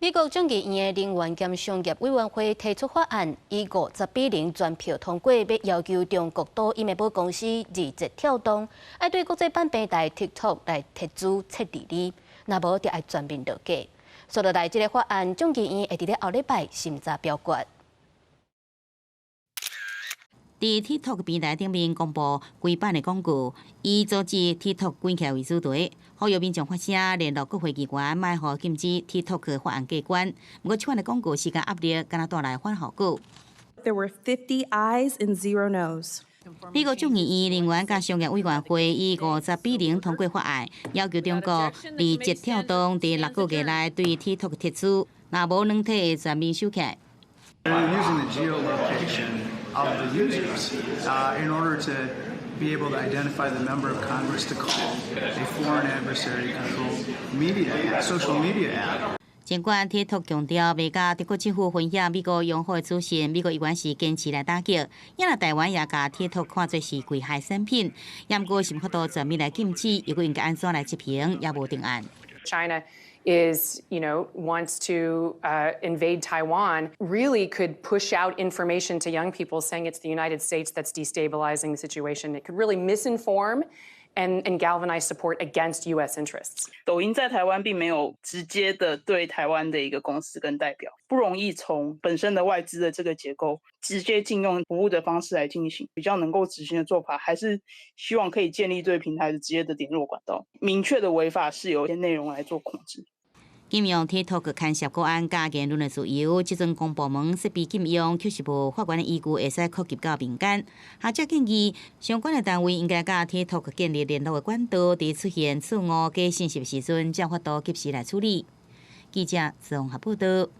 美國眾議院的能源兼商業委員會提出法案，以50比0全票通過，欲要求中國抖音的母公司字節跳動，愛對國際版平台 TikTok 來撤資撤離你，若無就愛全面落架。紲落來，這個法案眾議院會佇咧後禮拜審查表決。佇 TikTok 平台頂面公布規版的廣告，以阻止 TikTok 關起來為主題，呼籲民眾發聲，聯絡國會議員，莫予禁止 TikTok 法案過關。毋過，這款的廣告施加壓力，敢若帶來反效果。 There were 50 ayes and zero noes. 美國眾議院能源佮商業委員會以50比0通過法案，要求中國字節跳動佇6個月內對 TikTok 撤資，若無軟體會全面收起。 Using the geolocation of the users in order to be able to identify the member of Congress to call a foreign adversary controlled media social media app. 儘管 TikTok 強調袂佮中國政府分享美國用戶的資訊，美國議員是堅持來打擊。因為台灣也共 TikTok 看做是危害產品，毋過是無法度全面來禁止，又閣應該按怎來執行，也無定案。 China is wants to invade Taiwan, really could push out information to young people saying it's the United States that's destabilizing the situation. It could really misinform and galvanize support against U.S. interests. 抖音在台灣並沒有直接的對台灣的一個公司跟代表，不容易從本身的外資的這個結構直接禁用服務的方式來進行，比較能夠執行的做法，還是希望可以建立對平台的直接的聯絡管道，明確的違法是由一些內容來做控制。禁用 TikTok 牽涉國安佮言論的自由，這陣公部門設備禁用，確實無法源的依據會使擴及到民間。學者建議，相關的單位應該佮 TikTok 建立聯絡的管道，佇出現錯誤假信息時陣，才有法度及時來處理。記者綜合報道。